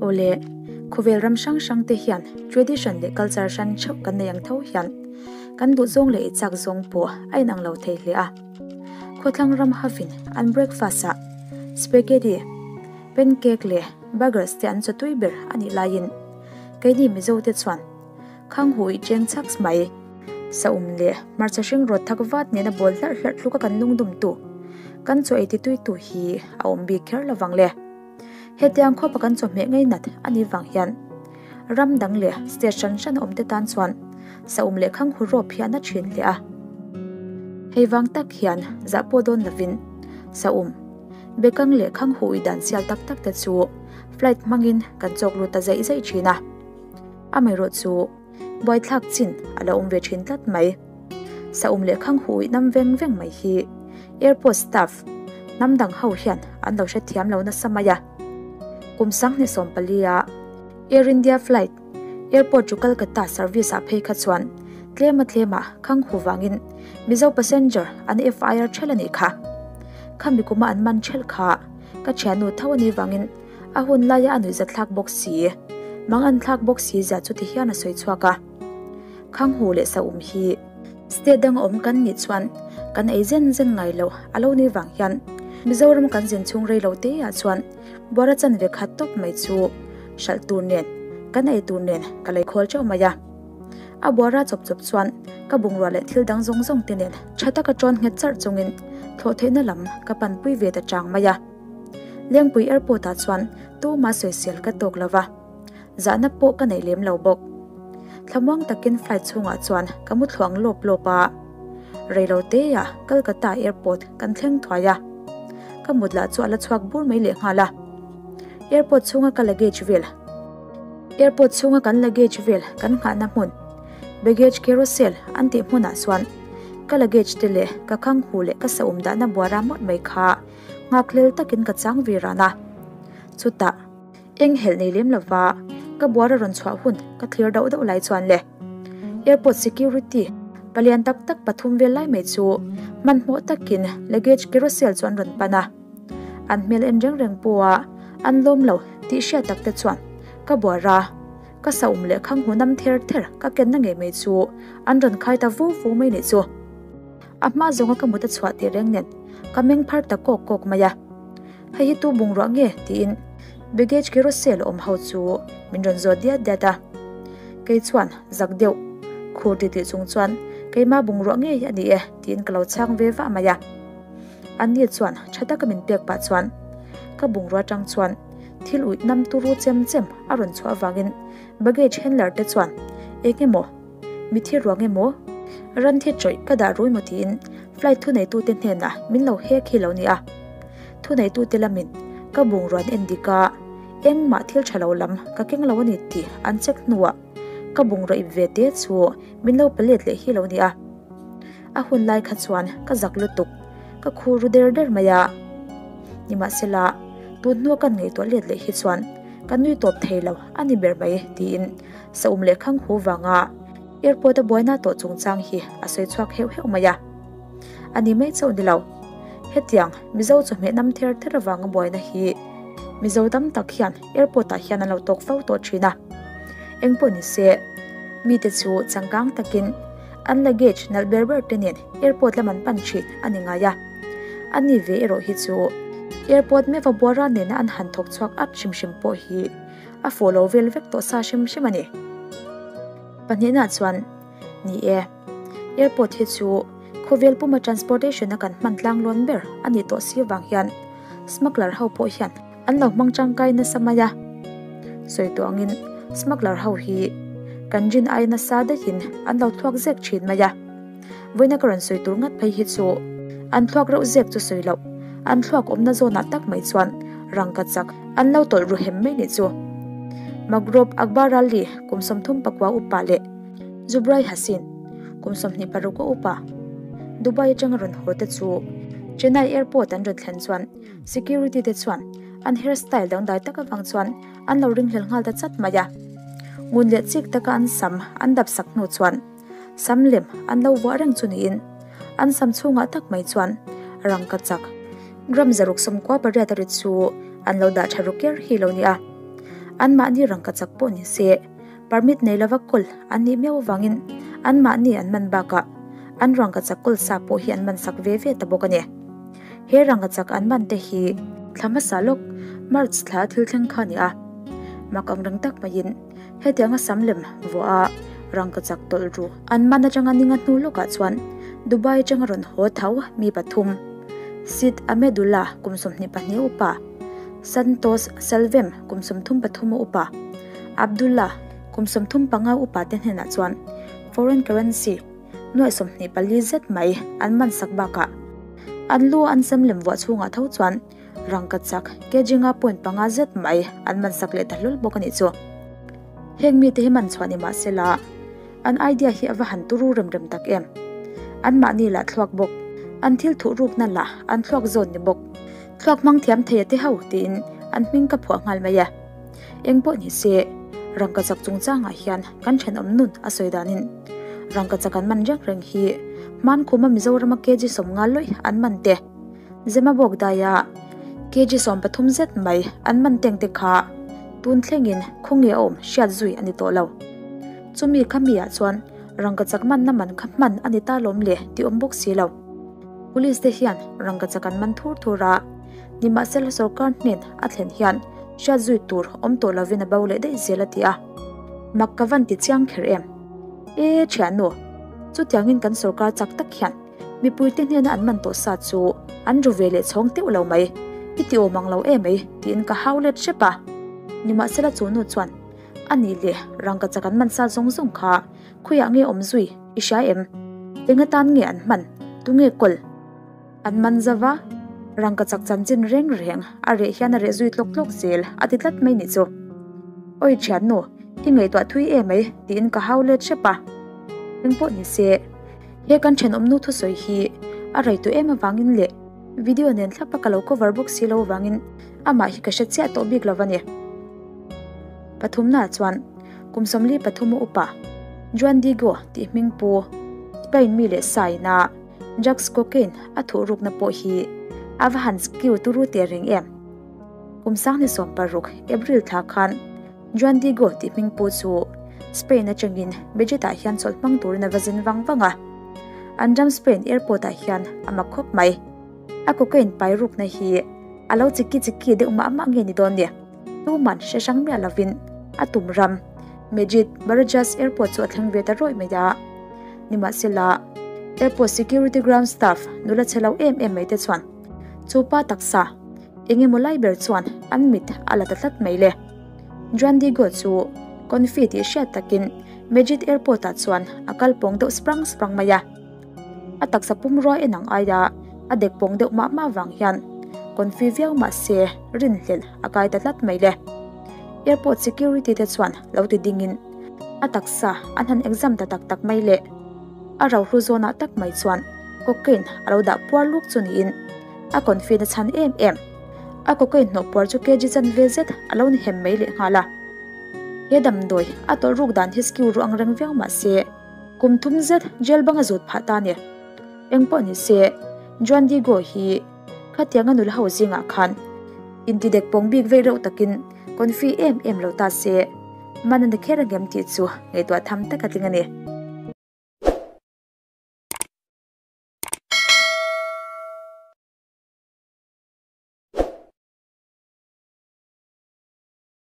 Awle, khawvel ram hrang hrang te hian tradition leh culture hran theuh kan nei ang tho hian kan duh zawng leh i chak zawng pawh a inang lo thei hle a. Khawthlang ram havin an breakfast ah spaghetti, pancake leh burgers te an chaw tui ber a nih laiin keini Mizo te chuan Khang hui cheng chhak mai. Saum leh hmarcha hring rawt thak vat nena bawl hlarh hlarh tluka kan lungdum tu, kan chaw ei titui tu hi a awm bik kher lovang le. Hetiang khawpa kan chawhmeh ngainat a nih vang hian ram dang leh state hran hran awm te tan chuan saum leh khang hu rawp hi a na thin hle a. Hei vang tak hian zah pawh dawn lovin saum, bekang leh khang hu ui dan sial tak tak te chu flight hmangin kan chawk lut ta zaih zaih thin a. Amaherawh chu buaithlak chin a lo awm ve thin tlat mai. Saum leh khang hu hnam veng veng mai hi airport staff hnam dang ho hian an lo hrethiam lo nasa mai a. Kum 2014 a Air India flight airport to Kolkata service ah phei kha chuan tlema tlema khang hu vangin Mizo passenger an FIR ṭhelh a nih kha. Khami kuma an man ṭhelh kha ka thiannu tho a nih vangin A hun laia a nuihzat thlak bawk si, mang an thlak bawk si zia chu ti hian a sawi chhuak a. Khanghu leh saum hi state danga awm kan nih chuan kan ei zen zen ngai lo a lo ni vang hian Mizoram kan zin chhung rei lo te ah chuan buara chanve khat tawp mai chu hralh tur nen kan ei tur nen ka lei khawl teuh mai a. A buara chawp chawp chuan ka bungrua leh thil dang zawng zawng te nen tha taka tawn nghet charh chungin thlawh theihna lam ka panpui ve ta chang mai a. Lengpui airport ah chuan tuma sawisel ka tawk lo va, zahna pawh ka nei lem lo bawk. Thlamuang takin flight chhungah chuan ka mu thluang lawp lawp a, reilo te ah Kolkata airport kan thleng thuai a, ka mut lah chu a la chhuak bur mai lehnghal a. Airport chhunga ka luggage vel Airport chhunga kan luggage vel kan nghahna hmun baggage carousel an tih hmunah chuan ka luggage te leh ka khanghu leh ka saum dahna buara mawlh mai kha Nghakhlel takin ka chang ve ran a, chutah eng helh nei lem lova ka buara rawn chhuah hun ka thlir dauh dauh lai chuan le airport security palian tak tak pathum vel lai mai chu hmanhmawh takin luggage carousel chu an rawn pan a, an hmel en reng reng pawha an lawm lo tih hriat tak te chuan ka buara ka saum leh khang hmunam ther ther ka kenna ngei mai chu an rawn khai ta vu vu mai nih chu. A hma zawnga ka mut a chhuah tih reng nen ka meng phar ta kawk kawk mai a. Hei hi tu bungrua nge? tiin baggage carousel awm ho chu min rawn zawt diat diat a. Kei chuan zak deuh khur ti tih chung chuan keima bungrua ngei a ni e tiin ka lo chhang ve vah mai a. Anni chuan tha taka min pek pah chuan ka bungrua tang chuan thil uih nam turu chem chem a rawn chhuah avangin baggage handler te chuan eng emaw Mi thi ruang emaw? Ran thi chawih ka dah rui maw tiin flight thuneitute hnenah min lo hek hi lo nia. Thuneitute lamin ka bungruan en dik a, engmah thil tha lo lam ka keng lo a ni tih an check hnuah ka bungrua ip ve te chu min lo pe let leh hi lo nia. A hun lai kha chuan ka zak lutuk, ka khu ru der der mai a. Nimahsela, tun hnua kan ngaihtuah let leh hi chuan ka nui tawp thei lo a ni ber mai tiin Saum leh khang hu vanga airport a buaina tawh chungchang hi a sawi chhuak heuh heuh mai a. A ni mai chauh ni lo. Hetiang Mizo chawhmeh nam ther ther avanga buaina hi Mizo tam tak hian airport ah hian an lo tawk fo tawh thin a. Engpawh ni se, mite chu changkang takin an luggage nalh ber ber te nen airport lam an pan thin a ni ngai a. A ni ve erawh hi chu airport meva buara nena an han thawk chhuak at hrim hrim pawh hi A fuh lo vel vek tawh sa hrim hrim a ni. Pahnihna chuan, Ni e, airport hi chu khawvel puma transportation a kan hman tlang lawn ber a nih tawh si vang hian smuggler ho pawh hian an lo hmang tangkai nasa mai a. Sawi tawh angin smuggler ho hi kan rin ai nasa daihin an lo thluak zek thin mai a. Vawiina ka rawn sawi tur ngat phei hi chu an thluak reuh zek chu sawi loh, an thluak awmna zawnah tak mai chuan rangka chak an lo tawlh ru hem mai nih chu. Magrob Akbar Ali kum 34 upa leh Zubrai Hasin kum 26 a upa Dubai atanga rawn haw te chu Chennai airport an rawn thlen chuan security te chuan an hairstyle dangdai tak avang chuan an lo ringhlel nghal ta chat mai a. Ngun leh chik taka an sam an dap sak hnu chuan Sam lem an lo vuah reng chu niin an sam chhungah tak mai chuan rangka chak gram 618 a ri chu an lo dah tha ru ker hi lo nia. Anmahni rangkachak pawh ni se, permit nei lova kawl an nih miau avangin anmahni an man bakah an rangkachak kawl sa pawh hi an man sak ve ve ta bawk a ni. He rangkachak an man te hi thla hmasa lawk March thla thil thleng kha a ni a, mak ang reng tak maiin hetianga sam lem vuah a rangkachak tawlh ru an man atanga ninga hnu lawkah chuan Dubai atanga rawn haw tho mi pathum Sid Ahmedullah kum 22 upa, Santos Selvem kum 33 upa, Abdullah kum 35 upa te hnenah chuan foreign currency nuaih 24 zet mai an man sak bakah an lu an sem lem vuah chhungah tho chuan rangkachak kg nga point panga zet mai an man sak leh ta hlawl bawk a nih chu. Heng mite hi man chhuah ni mah sela an idea hi a va han turu rem rem tak em. Anmahni lah thluak bawk, an thil thuh rukna lah an thluak zawn ni bawk. Thluak hmang thiam thei a ti ho tiin an hming ka phuah nghal mai a. Eng pawh ni se, rangkachak chungchangah hian kan thenawm nun a sawi danin rangkachak an man reng reng hi Hmankhuma Mizorama kg 50 lawih an man te, Zemabawk daia kg 13 zet mai an man teng te kha tun thlengin khawnge a awm hriat zui a ni tawh lo. Chumi kha mi ah chuan rangkachak manna man kha hman a ni ta lawm le tih awm bawk si lo. Police te hian rangkachak an man thur thur a, nimahsela sorkar hnen a thlen hian hriat zui tur awm tawh lovin a bo leh daih zel a ti a. Mak ka van ti chiang kher em? E thiannu, chutiangin kan sorkar chak tak hian mipuite hnena an man tawh sa chu an ru ve leh chhawng teuh lo mai, i ti awm ang lo em ei tiin ka hau let hrep a. Nimahsela chu nu chuan A nih leh rangkachak an man sa zawng zawng kha khawiah nge awm zui i hria em? Eng atan nge an hman? Tunge kawl? An man zauh a, rangkachak chanchin reng reng a reh hian a reh zui tlawk tlawk zel a ti tlat mai nih chu. Awi thiannu, i ngaihtuah thui em mai tiin ka hau let hrep a. Engpawh ni se, he kan thenawmnu thusawi hi a rei tawh em avangin leh video nen thlap a ka lo cover bawk si lo avangin amah hi ka hre chiah tawh bik lo a ni. Pathumna chuan kum 43 a upa Juan Diego tih hming pu Spain mi leh saina drugs cocaine a thuh rukna pawh hi a va han skill turu teh reng em. Kum 2016 April thla khan Juan Diego tih hming pu chu Spain atangin Madrid ah hian chawlh hmang turin a va zin vang vang a. An ram Spain airport ah hian a mak khawp mai. A cocaine pai rukna hi a lo chiki chiki deuh mah mah nge ni dawn ni. Tuman hre hrang miah lovin a tum ram Madrid Barajas Airport chu a thleng ve ta rawih mai a. Nimahsela, airport security ground staff nula che lo em em mai te chuan chu pa taksa eng emaw lai ber chuan an mit a la ta tlat mai le. Juan Diego chu confi tih hriat takin Madrid Airport ah chuan a kal pawng deuh sprang sprang mai a. A taksa pumrua en ang aia a dek pawng deuh mah mah vang hian confi viau mah se rinhlelh a kai ta tlat mai le. Airport security te chuan lo ti dingin a taksa an han exam ta tak tak mai le. A rohlu zawnah tak mai chuan cocaine a lo dah puar luk chu niin a confi na chhan em em. A cocaine hnawh puar chu kg chanve zet a lo ni hem mai leh nghal a. He damdawi a tawlh ruk dan hi skew ru ang reng viau mah se, Kum thum zet jail bang a zut phah ta a ni. Eng pawh ni se, Juan Diego hi khatianga nula ho zingah khan intidek pawng bik vei reuh takin confi em em lo ta se, man a ni kher angem tih chu ngaihtuah tham tak a tling a ni.